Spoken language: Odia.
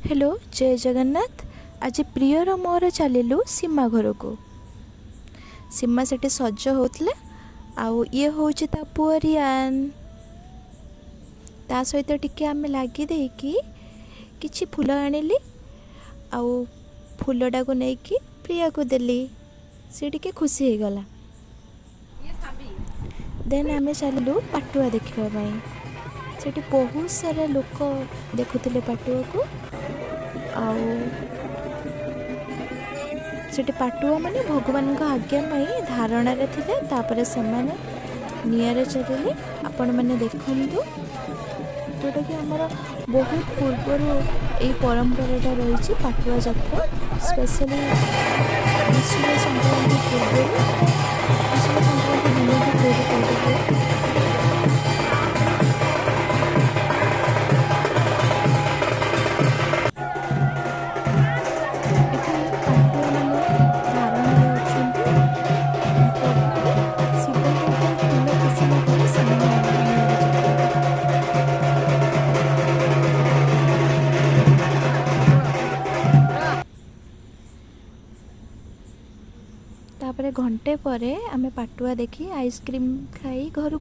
ହ୍ୟାଲୋ, ଜୟ ଜଗନ୍ନାଥ। ଆଜି ପ୍ରିୟର ମୋର ଚାଲିଲୁ ସୀମା ଘରକୁ। ସୀମା ସେଠି ସଜ ହେଉଥିଲା ଆଉ ଇଏ ହେଉଛି ତା ପୁଅ ରିଆନ୍। ତା ସହିତ ଟିକେ ଆମେ ଲାଗି ଦେଇକି କିଛି ଫୁଲ ଆଣିଲି ଆଉ ଫୁଲଟାକୁ ନେଇକି ପ୍ରିୟାକୁ ଦେଲି। ସେ ଟିକେ ଖୁସି ହେଇଗଲା। ଦେନ୍ ଆମେ ଚାଲିଲୁ ପାଟୁଆ ଦେଖିବା ପାଇଁ। ସେଠି ବହୁତ ସାରା ଲୋକ ଦେଖୁଥିଲେ ପାଟୁଆକୁ। ଆଉ ସେଠି ପାଟୁଆ ମାନେ ଭଗବାନଙ୍କ ଆଜ୍ଞା ପାଇଁ ଧାରଣାରେ ଥିଲେ। ତାପରେ ସେମାନେ ନିଆଁରେ ଚାଲିଲେ। ଆପଣମାନେ ଦେଖନ୍ତୁ, ଯେଉଁଟାକି ଆମର ବହୁତ ପୂର୍ବରୁ ଏଇ ପରମ୍ପରାଟା ରହିଛି। ପାଟୁଆ ଯାତ୍ରା ସ୍ପେଶାଲି ବିଷୁବ ସଂକ୍ରାନ୍ତି ପୂର୍ବରୁ, ବିଷୁବ ସଂକ୍ରାନ୍ତି ଦିନଠୁ ପୂର୍ବରୁ ହୁଏ। ଏଠି ପାଟୁଆ ମାନେ ଧାରଣାରେ ଅଛନ୍ତି। ପ୍ରଭୁ ଶିବଙ୍କ ଉପରେ ଫୁଲ ଖସିଲା ପରେ ସେମାନେ ନିଆଁରେ ଚାଲିଲେ। ତାପରେ ଘଣ୍ଟେ ପରେ ଆମେ ପାଟୁଆ ଦେଖି, ଆଇସ୍କ୍ରିମ୍ ଖାଇ ଘରକୁ